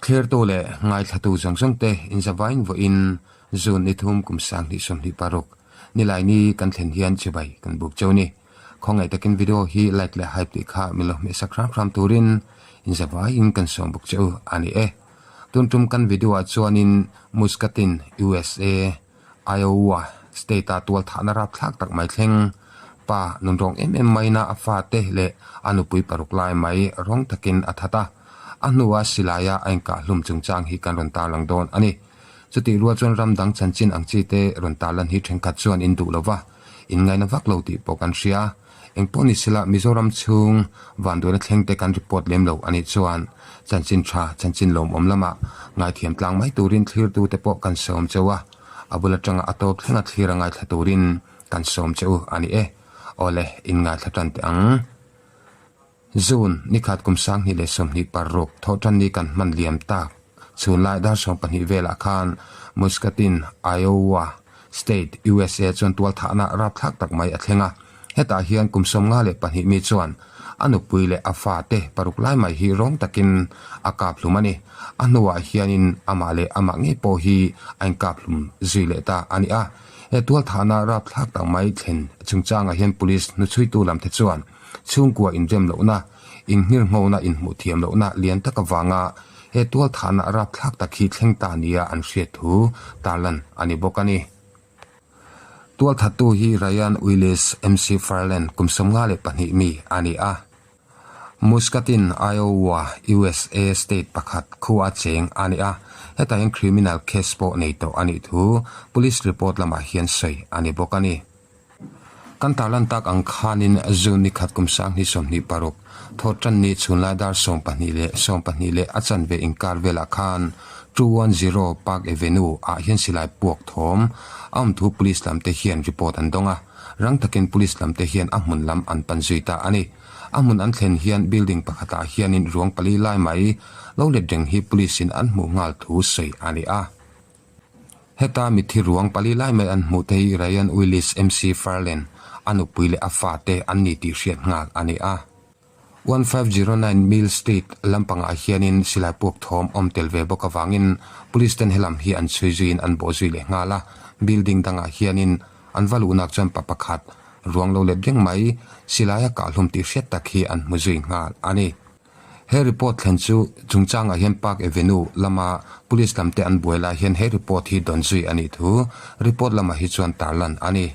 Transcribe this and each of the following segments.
Thlirtu leh ngaithlatu zawng zawng te inzavain vawiin June ni thum kum 2026 Nilaini kan thlen hian chibai kan buk cheu ni. Khawngaih takin video hi like leh hype tih kha min lo hmehsak hram hram turin inzavaiin kan sawm bawk che u a ni e. Tun tum kan video ah chuanin Muscatin, USA, Iowa state ah tualthahna rapthlak tak mai thleng pa nunrawng em em maina a fate leh a nupui paruk lai mai rawng takin a that a. A hnua silaia a inkahlum chungchang hi kan rawn tarlang dawn a ni. Chutih rual chuan ram dang chanchin ang chi te rawn tarlan hi thenkhat chuan in duh lo va, in ngaina vak lo tih pawh kan hria. Engpawh ni sela Mizoram chhung vanduaina thleng te kan report lem lo a nih chuan chanchin tha, chanchin lawmawm lamah ngaithiam tlang mai turin thlirtu te pawh kan sawm cheu a, a bul atanga a tawp thlenga thlir a ngaithla turin kan sawm che u a ni e. Awle, in ngaithla tan teh ang. June, nikhat kum 2026, thawhtan ni kan hman liam tak. Chhun lai dar 12 velah khan Muscatine, Iowa State, USA chuan tualthahna rapthlak tak mai a thleng a. Hetah hian kum 52 mi chuan a nupui leh a fate paruk lai mai hi rawng takin a kap hlum a ni. A hnuah hianin amah leh amah ngei pawh hi a inkap hlum zui leh ta a ni a. He tualthahna rapthlak tak mai thlen chungchangah hian police hnuchhuitu lamte chuan Chhungkua inrem lohna, inghirnghona inhmuh thiam lohna lian tak avanga he tualthahna rapthlak tak hi thleng ta nia an hriat thu tarlan a ni bawk a ni. Tualthattu hi Ryan Willis MC Farland kum 52 mi a ni a. Muscatine, Iowa, USA state pakhat khua cheng a ni a. Hetah hian criminal case pawh nei tawh a nih thu police report lamah hian sawi a ni bawk a ni. Kan tarlan tak ang khanin June ni khat kum 2026, thawhtan ni chhunlai dar 12 leh 12 leh a chanve inkar velah khan 210 Park Avenue ah hian silai puak thawm a awm thu police lam te hian report an dawng a, rang takin police lam te hian a hmun lam an pan zui ta a ni. A hmun an thlen hian building pakhatah hianin ruang pali lai mai lo let reng hi police in an hmuh nghal thu sawi a ni a. Heta mitthi ruang pali lai mai an hmuh te hi Ryan Willis MC Farland, a nupui leh a fate an ni tih hriat nghal a ni a. 1509 Mill Street lampangah hianin silai puak thawm awm tel ve bawk avangin police ten helam hi an chhui zuiin an bawh zui leh nghal a. Building dangah hianin an va luhnak chuan pa pakhat ruang lo let reng mai silaia kahhlum tih hriat tak hi an hmu zui nghal a ni. He report thlen chu chungchangah hian Park Avenue lama police lam te an buai lai hian he report hi dawn zui a nih thu report lamah hi chuan tarlan a ni.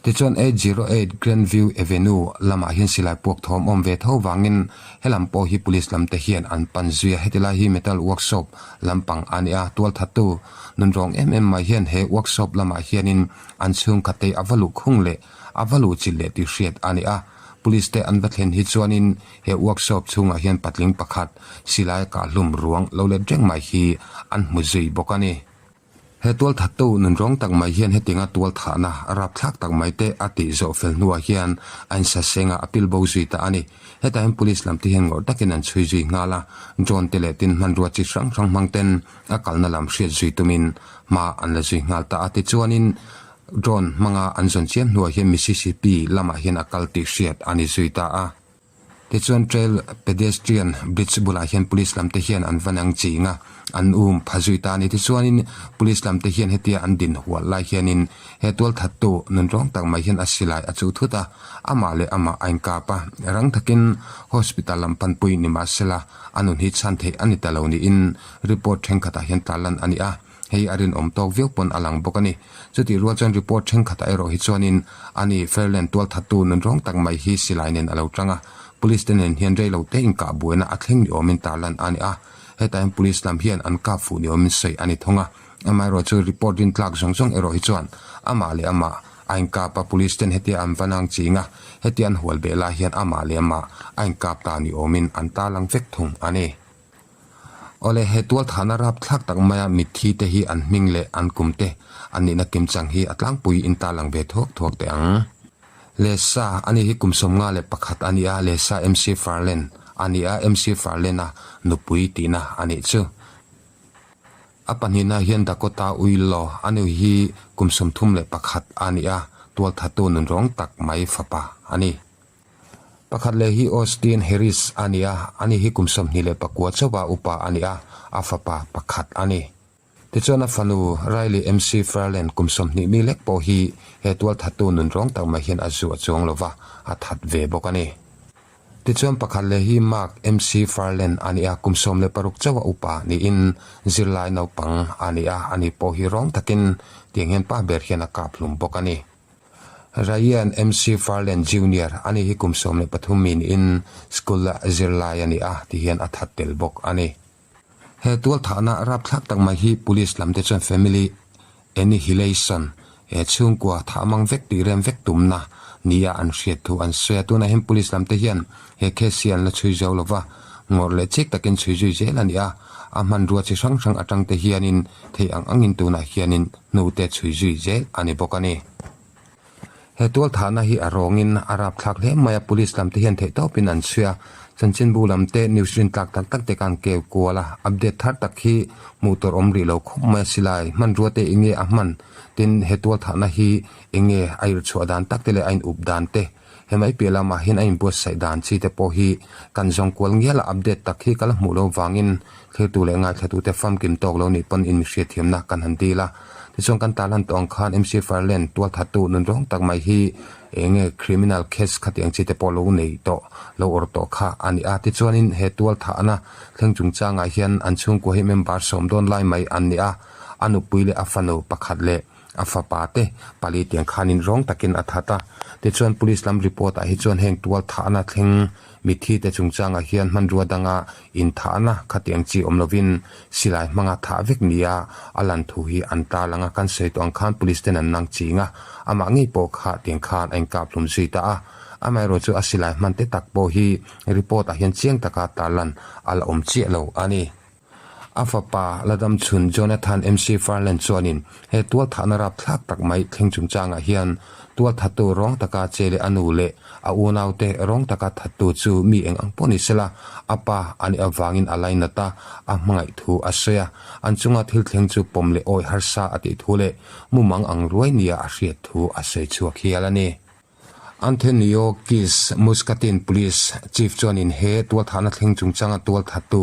Tichuan 808 Grandview Avenue lamah hian silai puak thawm awm ve tho vangin helam pawh hi police lam te hian an pan zui a, heti lai hi metal workshop lampang a ni a, tualthattu nunrawng em em mai hian he workshop lamah hianin an chhungkhat te a va luh khung leh a va luh chilh leh tih hriat a ni a. Police te an va thlen hi chuanin he workshop chhungah hian patling pakhat silai kahhlum ruang lo let reng mai hi an hmu zui bawk a ni. He tualthattu nunrawng tak mai hian hetinga tualthahna rapthlak tak mai te a tih zawh fel hnuah hian a insaseng a, a pil bo zui ta a ni. Hetah hian police lam te hian ngawrh takin an chhui zui nghal a, drone te leh tin hmanrua chi hrang hrang hmang ten a kalna lam hriat zui tumin hma an la zui nghal ta a. Tichuanin Drone hmanga an zawn chiam hnuah hian Mississippi lamah hian a kal tih hriat a ni zui ta a. Tichuan trail pedestrian bridge bulah hian police lam te hian an va nang ching a, an um pha zui ta a ni. Tichuanin police lam te hian hetia an din hual lai hianin he tualthattu nunrawng tak mai hian a silai a chuh thut a, amah leh amah a inkap a. Rang takin hospital lam panpui ni mahsela a nun hi chhan theih a ni ta lo niin report thenkhatah hian tarlan a ni a. Hei a rinawm tawk viau pawn a lang bawk a ni. Chutih rual chuan report thenkhatah erawh hi chuanin ani Fairland tualthattu nunrawng tak mai hi silai nen a lo tang a, police te nen hian rei lo te inkah buaina a thleng ni awmin tarlan a ni a. Hetah hian police lam hian an kap fuh ni awmin sawi a ni thung a. Amaherawh chu report rintlak zawng zawng erawh hi chuan amah leh amah a inkap a, police ten hetia an va nang ching a, hetia an hual beh lai hian amah leh amah a inkap ta ni awmin an tarlang vek thung a ni. Awle, he tualthahna rapthlak tak maia mitthi te hi an hming leh an kum te an nihna kimchang hi a tlangpui in tarlang ve thuak thuak teh ang. Lesa, ani hi kum 51 a ni a, Lesa MC Farland a ni a, MC Farland-a nupui tihna a nih chu. A pahnihna hian Dakota Uilaw, ani hi kum 31 a ni a, tualthattu nunrawng tak mai fapa a ni. Pakhat leh hi Austin Harris a ni a, ani hi kum 24 chauha upa a ni a, a fapa pakhat a ni. Tichuan a fanu Riley MC Farland kum 20 mi lek pawh hi he tualthattu nun rawng tak mai hian a zu a chuang lo va, a that ve bawk a ni. Tichuan pakhat leh hi Mark MC Farland a ni a, kum 16 chauha upa niin zirlai naupang a ni a, ani pawh hi rawng takin tiang hian pa ber hian a kap hlum bawk a ni. Ryan MC Farland Junior a ni hi kum 13 mi niin school a zirlai a ni a, ti hian a that tel bawk a ni. He tualthahna rapthlak tak mai hi police lam te chuan family annihilation, he chhungkua thah mang vek tih rem vek tumna nia an hriat thu an sawi a. Tunah hian police lam te hian he case hi an la chhui zo lo va, ngawrh leh chik takin chhui zui zel a ni a, a hmanrua chi hrang hrang atang te hianin thei ang angin tunah hianin hnute chhui zui zel a ni bawk a ni. He tualthahna hi a rawngin a rapthlak hle mai a, police lam te hian theihtawpin an chhui a, chanchinbu lam te news rin tlak tak tak te khan keu kual a, update thar tak hi hmuh tur awm rih lo khawp mai a silai hmanrua te eng nge a hman tin he tualthahna hi eng nge a irhchhuah dan tak te leh a in up dan te He mai piah lamah hian a inbuatsaih dan chi te pawh hi kan zawng kual ngial a, update tak hi ka la hmuh loh vangin thlirtu leh ngaithlatute famkim tawk lo nih pawn inhriatthiamna kan han dil a. Tichuan kan tarlan tawh ang khan MC Farland tualthattu nunrawng tak mai hi eng nge criminal case khatiang chi te pawh lo nei tawh lo awrh tawh kha a ni a. Tichuanin he tualthahna thleng chungchangah hian an chhungkua hi member sawm dawn lai mai an ni a, a nupui leh a fanu pakhat leh A fapa te pali tiang khanin rawng takin a that a, tichuan police lam report ah hi chuan heng tual thahna thleng mitthi te chungchangah hian hmanrua danga inthahna khatiang chi awm lovin silai hmanga thah vek nia a lan thu hi an tarlang a, kan sawi tawh ang khan police ten an nang ching a, amah ngei pawh kha tiang khan a inkap hlum zui ta a, amaherawh chu a silai hman te tak pawh hi report ah hian chiang taka tarlan a la awm chiah lo a ni. A fapa la dam chhun Jonathan MC Farland chuanin he tualthahna rapthlak tak mai thleng chungchangah hian tualthattu rawng taka che leh a nu leh a unaute rawng taka thattu chu mi eng ang pawh ni sela a pa a nih avangin a lainat a, a hmangaih thu a sawi a. An chunga thil thleng chu pawm leh awi harsa a tih thu leh mumang ang ruai nia a hriat thu a sawi chhuak hial a ni. Anthonio Keys, Muscatine Police Chief chuanin he tualthahna thleng chungchanga tualthattu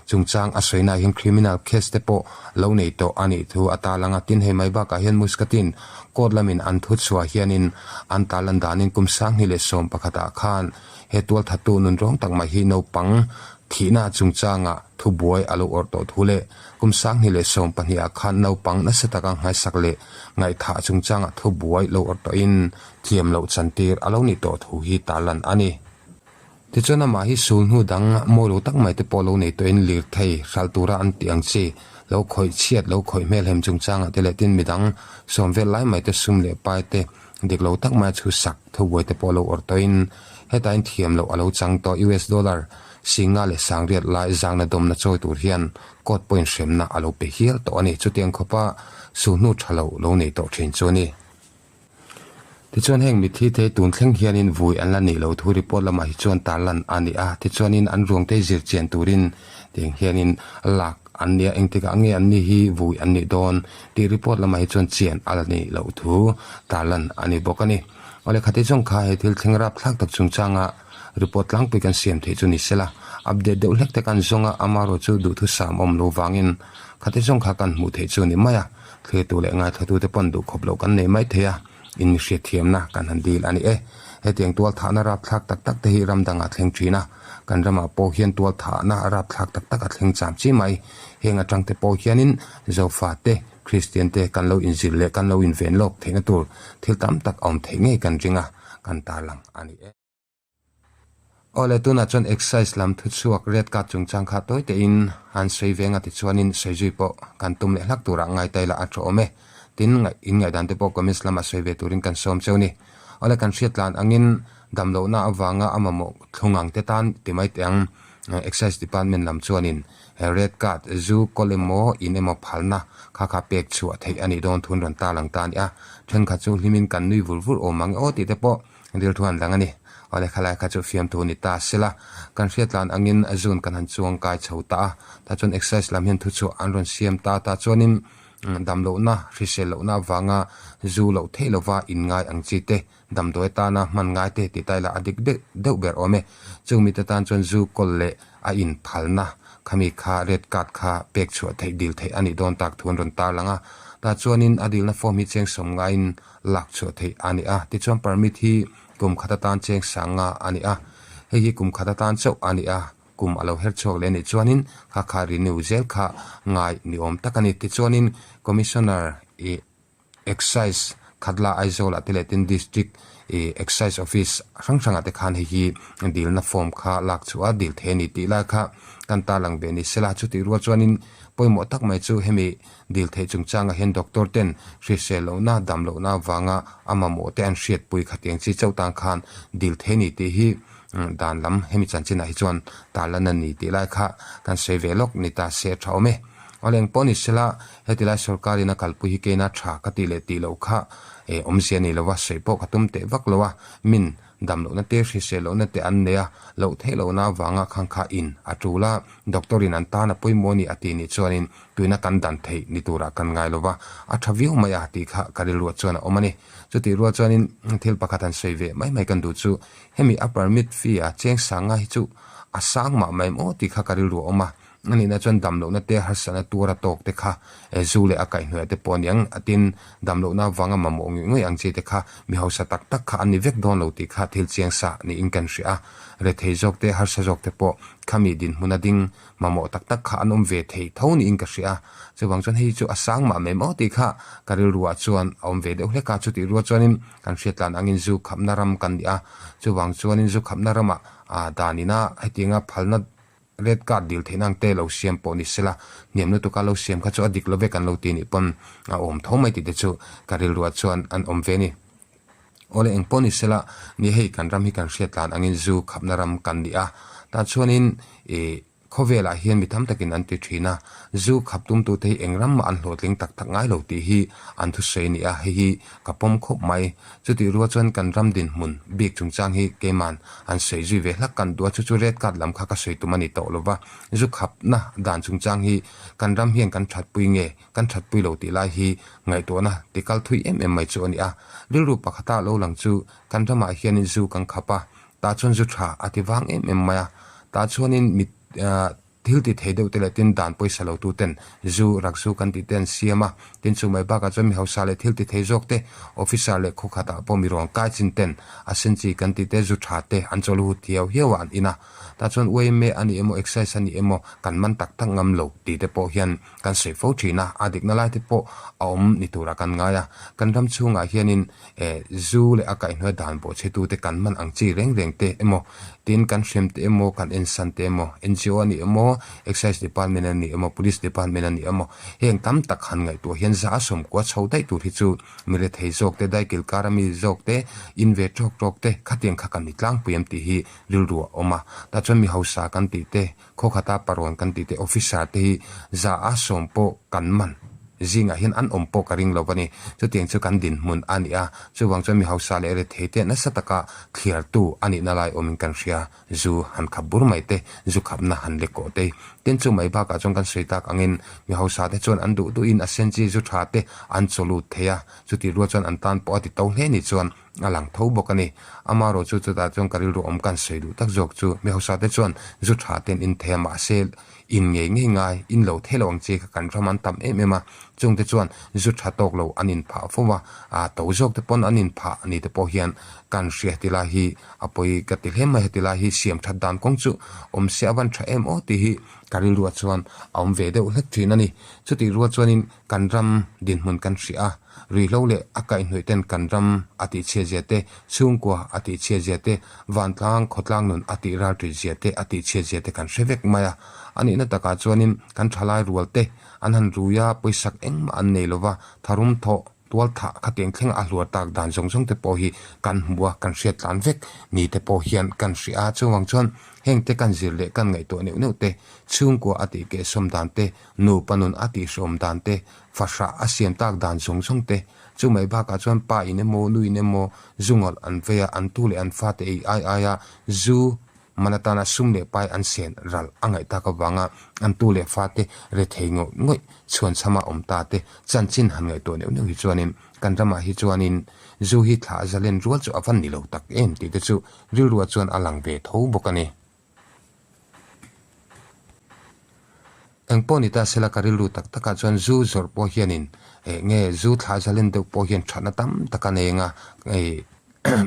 chungchang a sawina hian criminal case te pawh lo nei tawh a nih thu a tarlang a. Tin, hei mai bakah hian Muscatine court lamin an thu chhuah hianin an tarlan danin kum 2011 ah khan he tualthattu nunrawng tak mai hi naupang thihna chungchanga thubuai a lo awrh tawh thu leh kum 2012 ah khan naupang nasa taka nghaisak leh ngaihthah chungchanga thubuai lo awrh tawhin thiam loh chantir a lo nih tawh thu hi tarlan a ni. Tichuan amah hi sul hnu dang mawi lo tak mai te pawh lo nei tawhin lirthei hralh tura an tih ang chi lo khawih chhiat lo khawih hmelhem chungchangah te leh tin midang sawm vel lai mai te sum leh pai te dik lo tak maia chhusak thubuai te pawh lo awrh tawhin hetain thiam loh a lo chang tawh US dollar singa leh sangriat lai zangna dawmna chawi tur hian court pawhin hremna a lo pe hial tawh a ni. Chutiang khawpa sul hnu tha lo lo nei tawh thin chu a ni. Tichuan heng mitthi te tun thleng hianin vui an la nih loh thu report lamah hi chuan tarlan a ni a, tichuanin an ruang te zir chian turin tiang hianin lak an nia engtikah nge an ni hi vui an nih dawn tih report lamah hi chuan chian a la nih loh thu tarlan a ni bawk a ni. Awle khati chuan kha he thil thleng rapthlak tak chungchanga report tlangpui kan siam theih chu ni sela, update deuh hlek te kan zawng a, amaherawh chu duhthusam awm lo vangin khati zawng kha kan hmuh theih chu a ni mai a. Thlitu leh ngaithlatute pawn duh khawp loh kan nei mai thei a, in hriatthiamna kan han dil a ni e. Hetiang tualthahna rapthlak tak tak te hi ram dangah thleng thin a, kan ramah pawh hian tualthahna rapthlak tak tak a thleng cham chi mai. Heng atang te pawh hianin Zofa te, Kristian te kan lo inzir leh kan lo inven lawk theihna tur thil tam tak a awm theih ngei kan ring a, kan tarlang a ni e. Awle tunah chuan excise lam thuchhuak red card chungchang kha tawi tein an sawi veng a tichuanin sawi zui pawh kan tum leh hlak turah ngai ta ila a tha awm e. Tin, in ngaihdan te pawh comments lamah sawi ve turin kan sawm cheu ni. Awle kan hriat tlan angin damlohna avanga a mamawh thlung ang te tan ti mai teh ang excise department lam chuanin he red card zu kawl emaw in emaw phalna kha kha pek chhuah theih a nih dawn thun rawn tarlang ta a ni a. Thenkhat chu hlimin kan nui vur vur awm ang e aw tih te pawh Dil thu an dang a ni. Awle khalai kha chu fiamthu ni ta sela, kan hriatlan angin zun kan han chuang kai chho ta a, tah chuan exercise lam hian thuchhuah an rawn siam ta ta chuanin. Damlohna, hrisel lohna avanga zu loh theih lova inngai ang chi te, damdawi atana hman ngai te ti ta ila a dik deuh ber awm e. Chung mite tan chuan zu kawl leh a inphalna khami kha red card kha pek chhuah theih dil theih a nih dawn tak thu an rawn tarlang a. Tah chuanin a dilna form hi cheng sawm ngaiin lak chhuah theih a ni a. Tichuan permit hi kum khat atan cheng sang nga a ni a. Hei hi kum khat atan chauh a ni a. Kum a lo her chhuak leh a nih chuanin kha kha renew zel kha ngai ni awm tak a ni. Tichuanin Commissioner ih Excise Khatla Aizawl ah te leh tin District ih Excise Office hrang hrang ah te khan hei hi dilna form kha lak chhuah a dil thei a ni tih lai kha kan tarlang ve ni sela. Chutih rual chuanin pawimawh tak mai chu hemi dil theih chungchangah hian doctor ten hrisel lohna dam lohna avanga a mamawh te an hriatpui khatiang chi chauh tan khan dil thei a ni tih hi Dan lam hemi chanchinah hi chuan tarlan a ni tih lai kha kan sawi ve lawk ni ta se a tha awm e. Awle eng pawh ni sela hetilai sorkarin a kalpui hi keina tha ka tih leh tih loh kha awmzia a ni lo va, sawi pawh ka tum teh vak lo a, min dam lohna te hrisel lohna te an nei a, loh theih lohna avanga khang kha in a tul a, doctor in an tan a pawimawh a ni a tih nih chuanin tuina kan dan theih ni turah kan ngai lo va, a tha viau mai a tih kha ka rilruah chuan a awm a ni. Chutih rual chuanin thil pakhat han sawi ve mai mai kan duh chu Hemi a permit fee a cheng sanga hi chu a sang mah mai maw tih kha ka rilru a awm a, a nihna chuan damlohna te harsatna tuar a tawk te kha zu leh a kaihhnuai te pawh a niang a tin damlohna avanga mamawh ngawih ngawih ang chi te kha mi hausa tak tak kha an ni vek dawn lo tih kha thil chiang sa niin kan hria a, rethei zawk te harsa zawk te pawh khami dinhmun a ding mamawh tak tak kha an awm ve thei tho niin ka hria a, chuvang chuan hei chu a sang mah mai maw tih kha ka rilruah chuan a awm ve deuh hlek a, chutih rual chuanin kan hriatlan angin zu khapna ram kan ni a, chuvang chuanin zu khapna ramah ah danina hetianga phalna red card dil theihna ang te lo siam pawh ni sela, hniam lutuka lo siam kha chu a dik lo vek an lo ti nih pawn a awm tho mai tih te chu ka rilruah chuan an awm ve a ni. Awle eng pawh ni sela, ni hei kan ram hi kan hriat tlan angin zu khapna ram kan ni a, tah chuanin ih khawvelah hian mi tam takin an ti thin a, zu khap tumtute hi eng ram mah an hlawhtling tak tak ngai lo tih hi an thusawi a ni a, hei hi ka pawm khawp mai. Chutih rual chuan kan ram dinhmun bik chungchang hi keiman an sawi zui ve hlak kan duh a, chu chu red card lam kha ka sawi tum a ni tawh lo va, zu khapna dan chungchang hi kan ram hian kan thatpui nge? Kan thatpui lo tih lai hi ngaihtuahna ti kal thui em em mai chu a ni a. Rilru pakhata lo lang chu kan ramah hianin zu kan khap a, tah chuan zu tha a ti vang em em mai a. Tah chuanin mi thil ti thei deuh te leh tin dan pawisa lo tu ten zu rak zu kan tih te an siam a. Tin chu mai bakah chuan mi hausa leh thil ti thei zawk te officer leh khaw khatah pawh mi rawn kai chin ten a sen chi kan tih te zu tha te an chawl hut hiau hiau a an in a. Tah chuan yma a ni emaw excise a ni emaw kan man tak tak ngam lo tih te pawh hian Kan sawi fo thin a, a dikna lai te pawh a awm ni turah kan ngai a. Kan ram chhungah hianin eh zu leh a kaihhnuai dan bawhchhetute kan man ang chi reng reng te emaw, tin kan hrem te emaw, kan ensan te emaw, NGO a ni emaw, Excise Department a ni emaw, Police Department a ni emaw, heng tam tak han ngaihtuah hian za a sawmkua chho daih tur hi chu mi rethei zawk te, daikil kara mi zawk te, in ve tawk tawk te, khatiang kha kan ni tlangpui em tih hi rilru a awm a. Tah chuan mi hausa kan tih te, Khawkhata parawn kan tih te officer te hi za a sawm pawh kan man zingah hian an awm pawh ka ring lo a ni. Chutiang chu kan dinhmun a ni a, chuvang chuan mi hausa leh rethei te nasa taka thliartu a nihna lai awmin kan hria. Zu han khap bur mai te, zu khapna han lek kawh te. Tin chu mai bakah chuan kan sawi tak angin mi hausa te chuan an duh duhin a sen chi zu tha te an chaw lut thei a, chutih rual chuan an tan pawh a ti to hle ni chuan A lang tho bawk a ni. Amarawh chu chutah chuan ka rilru awm kan sawi duh tak zawk chu mi hausa te chuan zu tha ten in thei a mahse in ngei ngei ngai in lo thei lo ang che kha kan ram an tam em em a, chung te chuan zu tha tawk lo an in phah fo a, aa to zawk te pawn an in phah ni te pawh hian kan hria ti lai hi a pawi ka ti hle mai heti lai hi siam that dan kawng chu awm se a van tha em aw tih hi ka rilruah chuan a awm ve deuh hlek thin a ni. Chutih rual chuanin kan ram dinhmun kan hria a. Ruihhlo leh a kaihhnawih ten kan ram a tihchhiat zia te, chhungkua a tihchhiat zia te, vantlang khawtlang nun a tih ralṭit zia te, a tihchhiat zia te kan hre vek mai a. A nihna takah chuanin kan ṭhalai rual te an han rui a, pawisak engmah an nei lova, tharum thawh, tualthah khatiang thlenga a hluar tak dan zawng zawng te pawh hi kan hmu a, kan hriat tlan vek ni te pawh hian kan hria a. Chuvang chuan heng te kan zir leh kan ngaihtuah neuh neuh te, chhungkua a tihkehsawm dan te, nupa nun a tihhrawm dan te, Fahrah a siam tak dan zawng zawng te, chu mai bakah chuan pa in emaw nu in emaw zu ngawlh an vei a, an tu leh an fate ei ai ai a, zu Man atana sum leh pai an sen ral a ngaih tak avanga an tu leh fate rethei ngawih ngawih chhuanchhama awm ta te chanchin han ngaihtuah neuh neuh hi chuanin kan ramah hi chuanin zu hi thla a zalen rual chu a va ni lo tak em tih te chu rilruah chuan a lang ve tho bawk a ni. Eng pawh ni ta sela ka rilru tak takah chuan zu zawrh pawh hianin eh nge zu thla zalen deuh pawh hian thatna tam tak a nei anga eh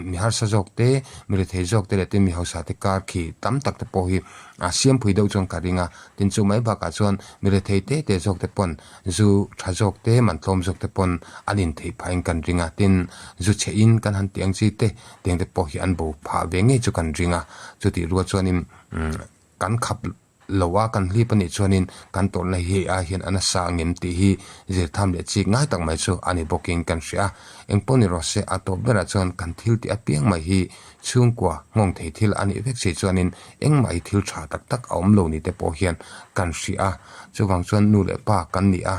mi harsa zawk te mi rethei zawk te leh tin mi hausa te kar khi tam tak te pawh hi a siam phui deuh chuan ka ring a tin chu mai bakah chuan mi rethei te te zawk te pawn zu tha zawk te man tlawm zawk te pawn an in theih phah in kan ring a tin zu chhe in kan han tih ang chi te tiang te pawh hi an bo phah ve ngei chu kan ring a chutih rual chuanin umm kan khap lo a kan hlip anih chuanin kan tawrhna hi hei ai hian a nasa ang em tih hi zir tham leh chik ngai tak mai chu a ni bawkin kan hria a. Engpawh ni rawh se a tawp berah chuan kan thil tih apiang mai hi chhungkua nghawng thei thil a nih vek si chuanin engmah hi thil tha tak tak a awm lo ni te pawh hian kan hria a. Chuvang chuan nu leh pa kan ni a,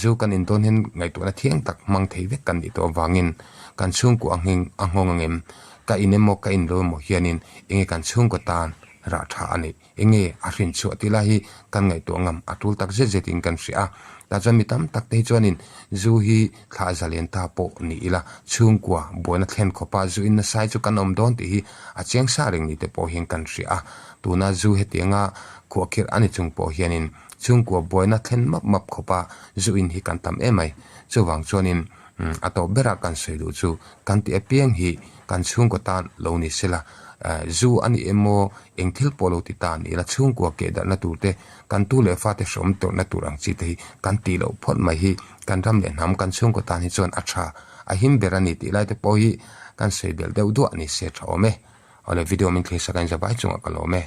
zu kan indawn hian ngaihtuahna thiang tak hmang thei vek kan nih tawh avangin kan chhungkua a nghing a nghawng ang em? Ka in emaw ka in lo emaw hianin enge kan chhungkaw tan rah tha a nih? Enge a hrin chhuah tih lai hi kan ngaihtuah ngam a tul tak zet zetin kan hria a. Tah chuan mi tam tak te hi chuanin zu hi thlah zalen ta pawh ni ila chhungkua buaina thlen khawpa zu in nasai chu kan awm dawn tih hi a chiang sa reng ni te pawh hian kan hria a. Tuna zu hetianga khuahkhirh a ni chung pawh hianin chhungkua buaina thlen map map khawpa zu in hi kan tam em mai. Chuvang chuanin a tawp berah kan sawi duh chu kan tih apiang hi kan chhungkaw tan lo ni sela zu a ni emaw Eng thil pawh lo ti ta ni ila chhungkua keh darhna tur te, kan tu leh fate hrawm tawrhna tur ang chi te hi kan tih loh phawt mai hi kan ram leh hnam kan chhungkaw tan hi chuan a tha a him ber a ni tih lai te pawh hi kan sawi belh deuh duah ni se tha awm e. Awle video min thlir sak a inzavai chungah ka lawm e.